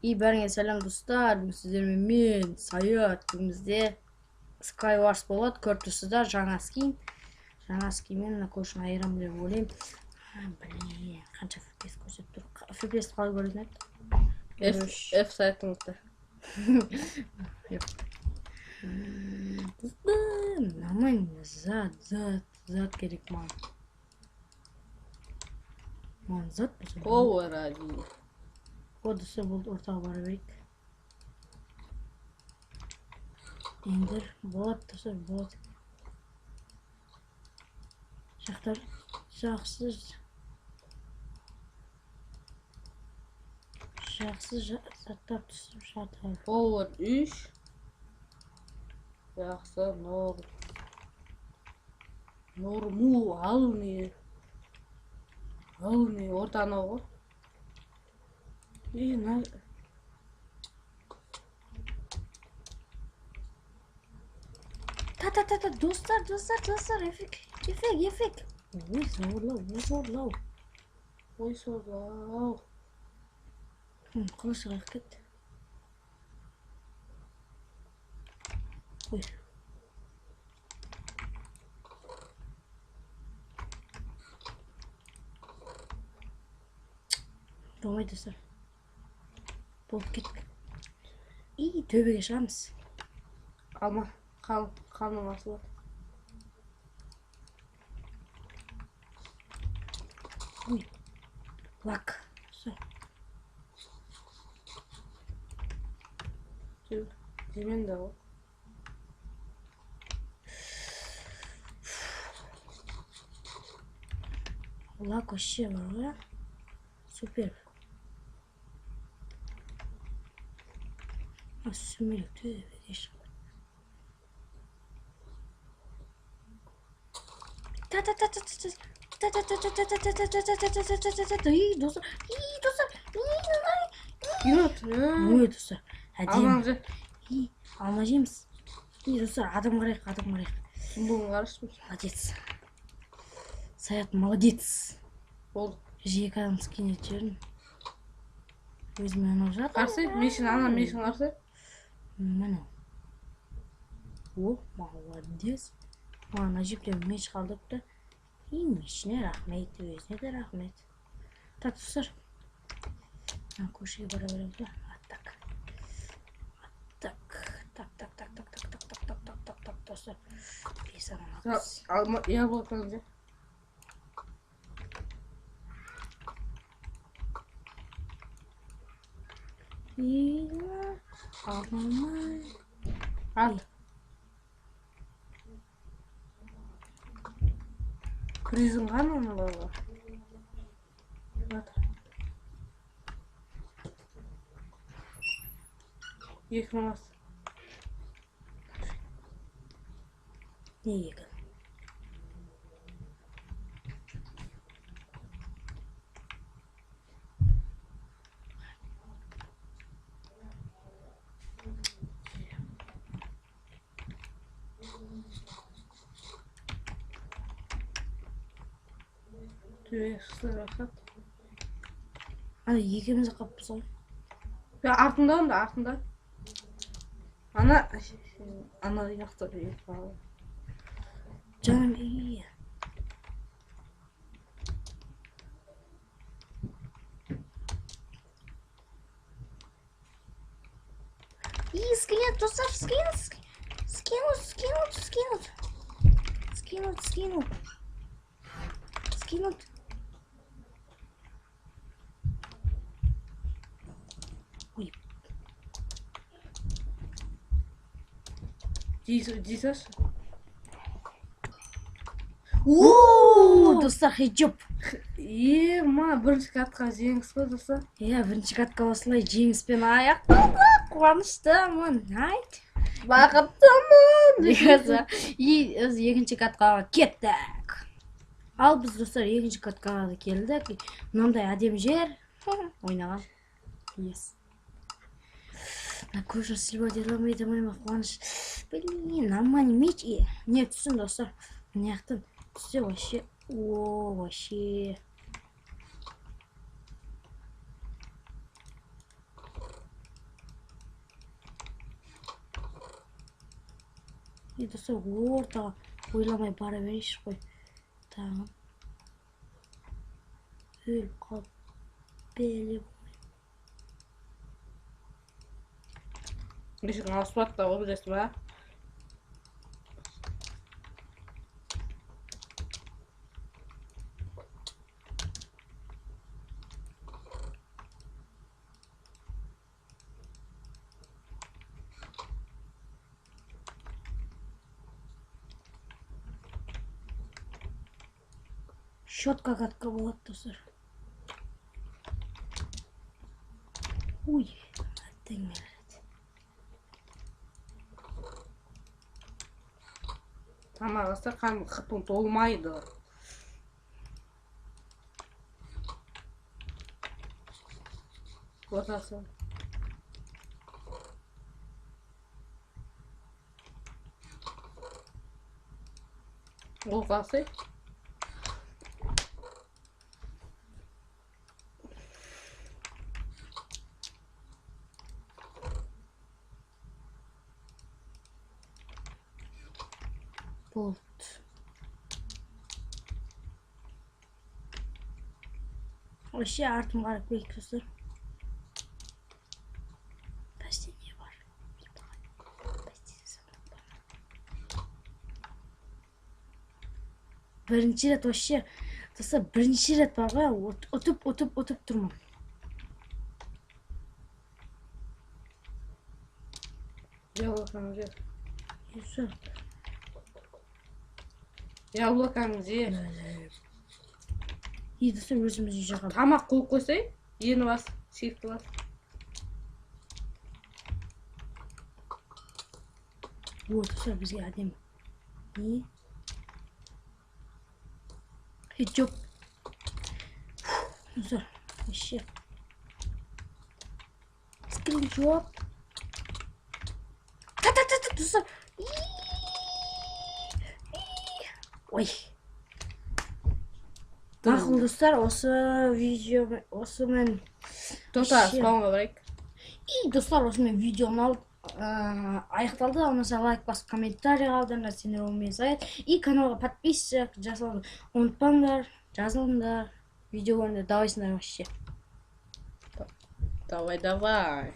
И бәріңе сәлем, достар. Бүгін сіздермен мен, Саят. Бүгін бізде Skywars болады. Көріп тұрсыздар, жаңа скин. Жаңа скинмен мына көршіні айырамын деп ойлаймын. Блин, қанша FPS көрсетіп тұр. FPS қалай көрінеді? F, F сайтыңызда. Нормально, зат, зат, зат керек маған. Маған зат болса. Power один. О, достар, болды, ортаға бара берейік. Ендер болады, достар, болады. Жақтар жақсы жақсы заттар түсіп жатыр. Power 3. Жақсы, нор. Норму, алны. Алны, ортаны ғой. И, на... Та та та та, достар, достар, достар, эффект, эффект, эффект. Ой, зорлау, ой, зорлау. Ой, зорлау. Қылыш шығайық кетті. Ой. Болмайды, достар. Болып кеттік. И төбеге шығамыз. Алма, қан, қаным асылады. Ой. Лак. Всё. Жемен де ғой. Лак вообще бар ғой. Супер. Сүмелек төбеге шығып. Та та та та та та та та та та та та та та та та та та та та. И, достар, и, достар, и, Минут. ой, достар, әдемі. Алманы же. И, алма жейміз. И, достар, адам қарайық, адам қарайық. Бұны қарашы. Молодец. Саят, молодец. Болды. Екі адам скин етіп жібердім. Өзіме ұнап жатыр. Қарсы, мешін, ана мешін қарсы. Міне. О, молодец. Маған әжептәуір меч қалдырыпты. И мешіне рахмет, өзіне де рахмет. Так, достар. Мына көшеге бара береміз ба? А, так. А, так. Так, так, так, так, так, так, так, так, так, так, так, достар. Бес адам алпыс. Алма, яблоконы же. И, алмай. Ал. Призың қана аналарға? Жатыр. 2000 ас. Не екі? Төбеге шықса рахат. Ана екеуміз ақ қалыппыз ғой. Я артында онда, артында. Ана, ана жақта бір бала. Жаным, үй. И, скинут, достар, скинут, скинут, скинут, скинут. Скинут, скинут. Скинут. Ой. Жей салшы. О, достар, хеджоп. Е, ма, бірінші катқа жеңіс қой, достар. Иә, бірінші катқа осылай жеңіспен аяқталды. Қуаныштымын. Айт. Бақыттымын. И біз екінші катқа кеттік. Ал біз, достар, екінші каткаға да келдік. Мынандай әдемі жер. Ойнаған. Yes. Мына көрші сливать ете алмай ете алмай ма, қуаныш. Блин, нормальный меч. И не түссін, достар. Мына жақтан түссе вообще, о, вообще. И достар, ортаға ойламай бара берейінші қой. Тағы. Өліп қалып бәле. Мишің ауыспады да ғой, білесің ба? Щетка катка болады, достар. Ой, әттең. Тамақ аса қан қыпың толмайды. Ортасы. Ол қалсай. Болды. Вообще артым қарап көрейік, достар. Бәсте не бар? Бәсте сандық бар. Бірінші рет вообще, достар, бірінші рет бар ғой, ұтып, ұтып, ұтып тұрмын. Яблоканы же. Достар, Яблоканы же. И достар, өзіміз үй жаққа. Тамақ қойып қойсай, ені бас, сүйікті бас. О, достар, бізге әдемі. Не? Хеджоп. Достар, вообще. Скриншот. Та-та-та-та, достар. Ой. Мақұл, достар, осы видео осымен Тота, Вообще. спаунға барайық. И достар, осымен видеоны алып аяқталды. Болмаса лайк басып, комментарий қалдырыңдар, сендер болмай сайт. И каналға подписка жасауды ұмытпаңдар, жазылыңдар. Видео көріңдер, давайсыңдар вообще. Давай, давай.